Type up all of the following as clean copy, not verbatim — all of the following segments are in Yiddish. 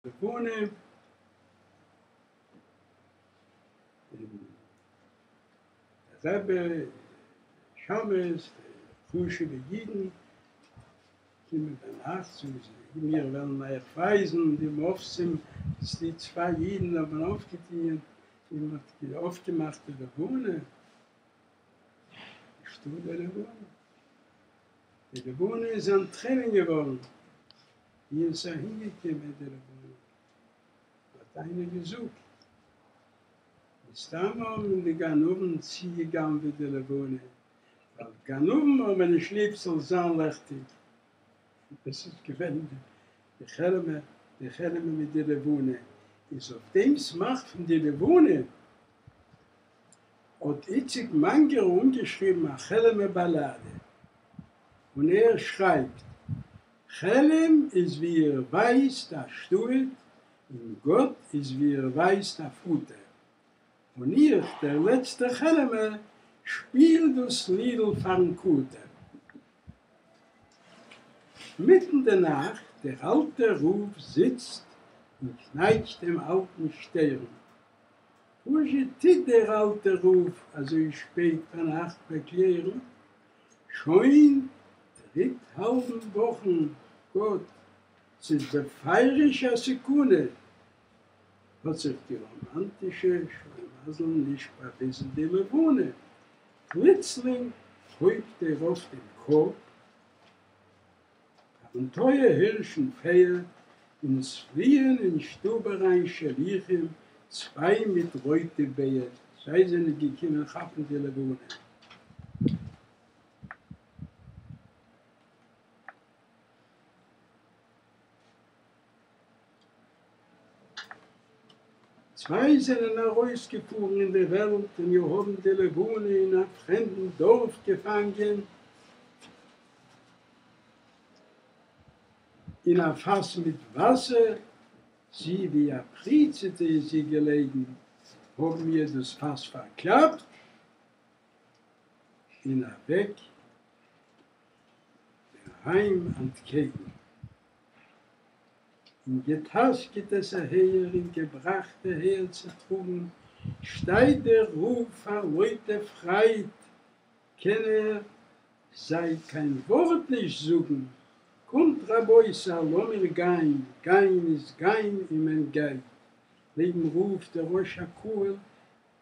לבנה, און דער רבי, דער שמש, די חשוב'ע אידן קומען ביינאכט זאגן זיי, מיר וועלן אייך ווייזן די מופתים וואס די צוויי אידן האבן אויפגעטוען, און מען האט אויפגעמאכט די לבנה, נישטא די לבנה, די לבנה איז אנטרינען געווארן, ווי איז עס אהינגעקומען די לבנה? האט איינער געזאגט, מסתם האבן די גנבים צוגע'גנב'עט די לבנה, ווייל גנבים האבן נישט ליב ס'זאל זיין לעכטיג. דאס איז געווען די כעלעמע, די כעלעמע מיט די לבנה. איז אויף דעם סמך פון די לבנה האט איציק מאנגער אנגעשריבן א כעלעמע באלאדע, און ער שרייבט, כעלעם איז ווי איר ווייסט א שטאט, און גאט איז ווי איר ווייסט א פאטער. און איך, דער לעצטער כעלעמער, שפיל דאס לידל פארן קאטער. מיטן די נאכט, דער אלטער רב זיצט און קנייטשט דעם אלטן שטערן. וואזשע טוט דער אלטער רב אזוי שפעט ביינאכט באקלערן? שוין דריטהאלבן וואכן, גאט, ס'איז בפירוש א סכנה! האט זיך די ראמאנטישע שלימזל נישט באוויזן די לבנה, פלוצלינג הויבט ער אויף דעם קאפ, פארן טויער הירשן פערד, און ס'פליען אין שטוב אריין שליחים צוויי מיט רויטע בערד, זיי זענען געקומען כאפן די לבנה. צוויי זענען ארויסגעפארן אין די וועלט און מיר האבן די לבנה אין א פרעמדן דארף געפאנגען אין א פאס מיט וואסער, זי ווי א פריצה'טע איז זי געלעגן, האבן מיר דאס פאס פארקלאפט און אוועק דער היים אנטקעגן. און געטאַסקעט עס אַהער און געבראַכט אַהער צו טראָגן, שטײט דער רבֿ פֿאַר לױטער פֿרײד, קען ער זײ קײן װאָרט נישט זאָגן, קומט, רבותי, לאָמיר גײן, גײן איז גײן און מען גײט. לעבן רבֿ דער ראש-הקהל,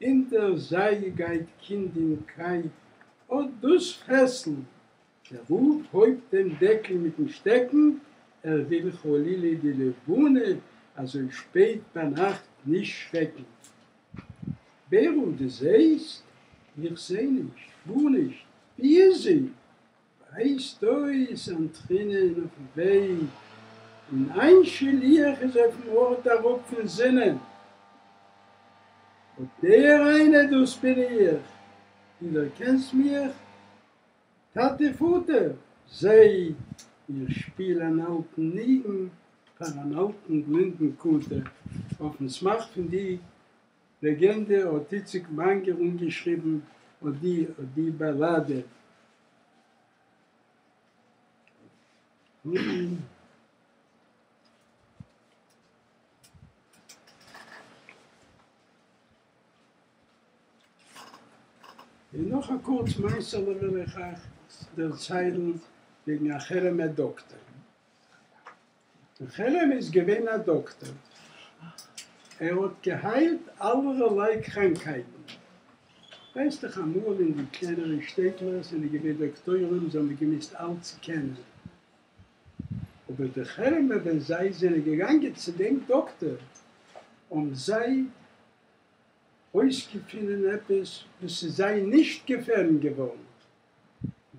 הינטער זײ גײט קינד אין קײט, אָט דאָס פֿעסל, דער רב הויבט דעם דעקל מיטן שטעקן, ער וויל חלילה די לבנה אזוי שפעט ביינאכט נישט שרעקן. בערל, דו זעהסט? איך זעה נישט, גארנישט, ווי איז זי? ווייזט אויס אנטרינען אויפן וועג, און איין שליח איז אויפן ארט אראפ פון זינען. אט דער איינער דאס בין איך, דו דערקענסט מיך? טאַטע פֿאָטער, זע, איך שפּיל אַן אַלטן ניגון פֿאַר אַן אַלטן בלינדן קאָטער. אויפֿן סמך פֿון די לעגענדע האָט איציק מאַנגער אָנגעשריבן אָט די אָט די באַלאַדע. און נאך א קורץ מעשה'לע וויל איך אייך דערציילן וועגן א כעלעמער דאקטער. אין כעלעם איז געווען א דאקטער, ער האט געהיילט אלערליי קראנקהייטן. ווייסט דאך אמאל אין די קלענערע שטעטלעך זענען געווען דאקטוירים, זיי האבן געמוזט אלץ קענען. אבער די כעלעמער ווען זיי זענען געגאנגען צו דעם דאקטער האבן זיי אויסגעפונען עפעס וואס איז זיי נישט געפעלן געווארן.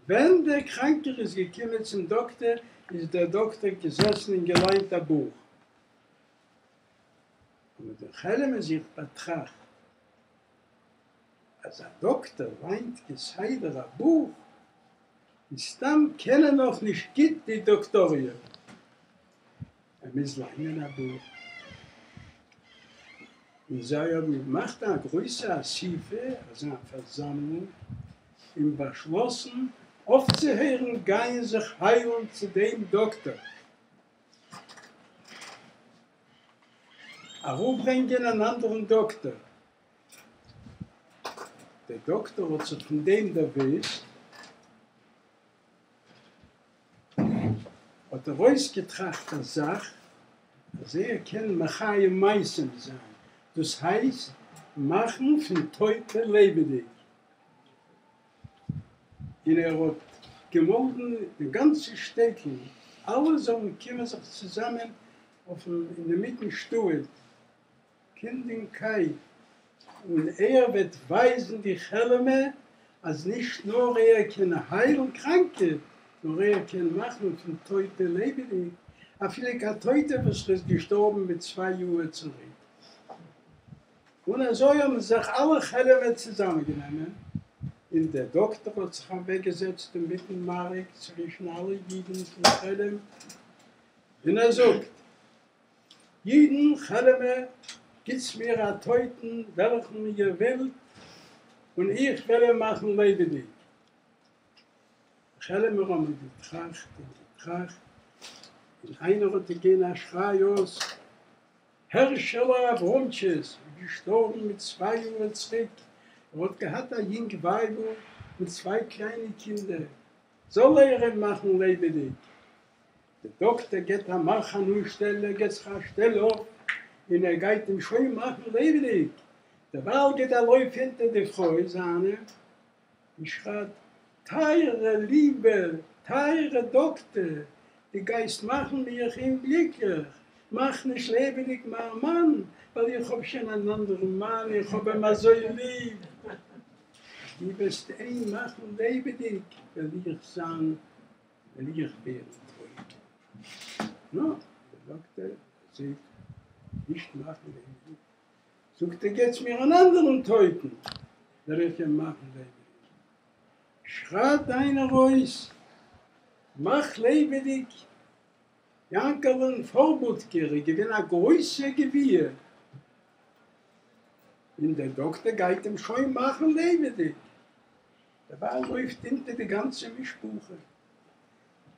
ווען דער קראנקער איז געקומען צום דאקטער איז דער דאקטער געזעסן און געליינט א בוך. האבן די כעלעמער זיך באטראכט אז א דאקטער ליינט כסדר א בוך, מסתם קען ער נאך נישט גוט די דאקטאריע. ער מוז ליינען א בוך. און זיי האבן געמאכט א גרויסע אסיפה, אזא פארזאמלונג, און באשלאסן אויפצוהערן גיין זיך היילן צו דעם דאקטער. אראפברענגען אן אנדערן דאקטער. דער דאקטער האט זיך פון דעם דערוואוסט, האט ער אויסגעטראכט א זאך אז ער קען מחיה מתים זיין, דאס הייסט מאכן פון טויטע לעבעדיג, און ער האט געמאלדן די גאנצע שטעטל אלע זאלן קומען זיך צוזאמען אויפן אינמיטן שטאט, קינד און קייט, און ער וועט ווייזן די כעלעמער אז נישט נאר ער קען היילן קראנקע, נאר ער קען מאכן פון טויטע לעבעדיג, אפילו א טויטע וואס איז געשטארבן מיט צוויי יאהר צוריק. און אזוי האבן זיך אלע כעלעמער צוזאמענגענומען, און דער דאקטער האט זיך אוועקגעזעצט אינמיטן מארק צווישן אלע אידן פון כעלעם, און ער זאגט, אידן כעלעמער, גיטס מיר א טויטן וועלכן איר ווילט, און איך וועל אים מאכן לעבעדיג. די כעלעמער האבן געטראכט און געטראכט, און איינער האט געגעבן א שריי אויס, הערשעלע אברהמטשעס איז געשטארבן מיט צוויי יאר צוריק, ער האט געהאט א יונג ווייבל מיט צוויי קליינע קינדער, זאל ער אים מאכן לעבעדיג. דער דאקטער געט א מאך אן אנשטעל, ער געט זיך א שטעל אויף און ער גייט אים שוין מאכן לעבעדיג, דערווייל געט א לויף אונטער די פרוי זיינע און שרייט, טייערע ליבע, טייערע דאקטער, דו גייסט מאכן מיך אומגליקליך, מאך נישט לעבעדיג מיין מאן, ווייל איך האב שוין אן אנדערן מאן, איך האב אים אזוי ליב, דו וועסט אים מאכן לעבעדיג, וועל איך זיין וועל איך ווערן טויט. נו, דער דאקטער זעט נישט מאכן לעבעדיג, זאגט ער, געטס מיר אן אנדערן טויטן, וועל איך אים מאכן לעבעדיג. שרייט איינער אויס, מאך לעבעדיג יענקעלען פארבודקער, איז געווען א גרויסער גביר, און דער דאקטער גייט אים שוין מאכן לעבעדיג. דערווייל לויפט אונטער די גאנצע משפחה,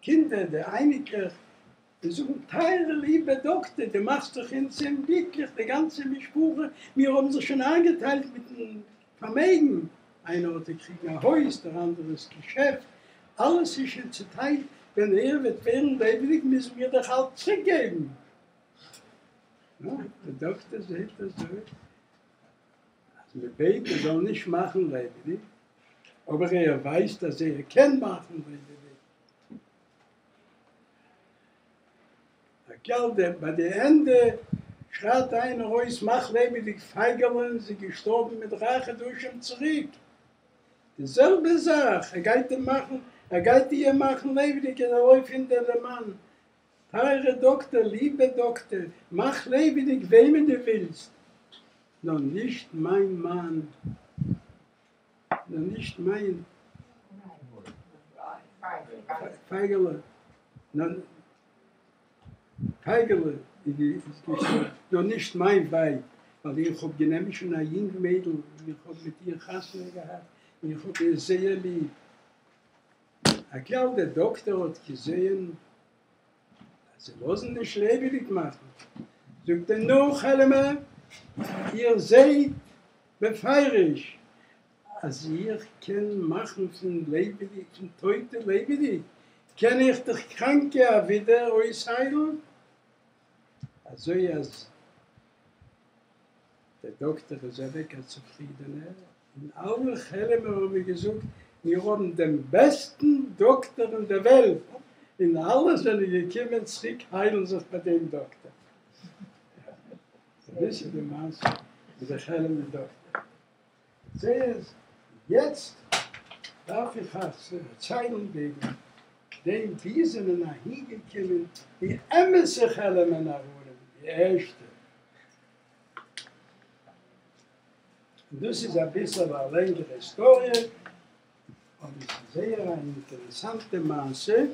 קינדער, די אייניקלעך, און זאגן, טייערע ליבע דאקטער, דו מאכסט דאך אונז אומגליקליך, די גאנצע משפחה, מיר האבן זיך שוין איינגעטיילט מיטן פארמעגן, איינער האט געקריגן א הויז, דער אנדערע דאס געשעפט, אלעס איז שוין צוטיילט, ווען ער וועט ווערן לעבעדיג מוזן מיר דאך אלץ צוריקגעבן. נו, דער דאקטער זעט אזוי אז מען בעט ער זאל נישט מאכן לעבעדיג, אבער ער ווייסט אז ער קען מאכן לעבעדיג. הכלל דער ביי די ענדע שרייט איינער אויס מאך לעבעדיג פייגעלען זי איז געשטארבן מיט דריי חדשים צוריק. די זעלבע זאך ער גייט אים מאכן ער גייט איהר מאכן לעבעדיג און ער לויפט הינטער דעם מאן טייערע דאקטער ליבע דאקטער מאך לעבעדיג וועמען דו ווילסט נאר נישט מיין מאן, נאר נישט מיין פייגעלע, נאר פייגעלע איז געשטארבן, נאר נישט מיין ווייב, ווייל איך האב גענומען שוין א יונג מיידל און איך האב מיט איר חתונה געהאט און איך האב איר זייער ליב. הכלל דער דאקטער האט געזעהן אז זיי לאזן נישט לעבעדיג מאכן, זאגט ער, נו כעלעמער, איר זעהט בפירוש אז איך קען מאכן פון לעבעדיג, פון טויטע לעבעדיג, קען איך דאך קראנקע ווידער אויסהיילן, אזוי אז דער דאקטער איז אוועק א צופרידענער, און אלע כעלעמער האבן געזאגט, מיר האבן דעם בעסטן דאקטער אין דער וועלט, און אלע זענען געקומען צוריק היילן זיך ביי דעם דאקטער. דאס איז די מעשה מיט די כעלעמער דאקטער. זעהסט, יעצט דארף איך אייך דערציילן וועגן דעם ווי זענען אהינגעקומען די אמת'ע כעלעמער נאראנים, די ערשטע. און דאס איז אביסעלע א לענגערע היסטאריע, אבער ס'איז זייער א אינטערעסאנטע מעשה.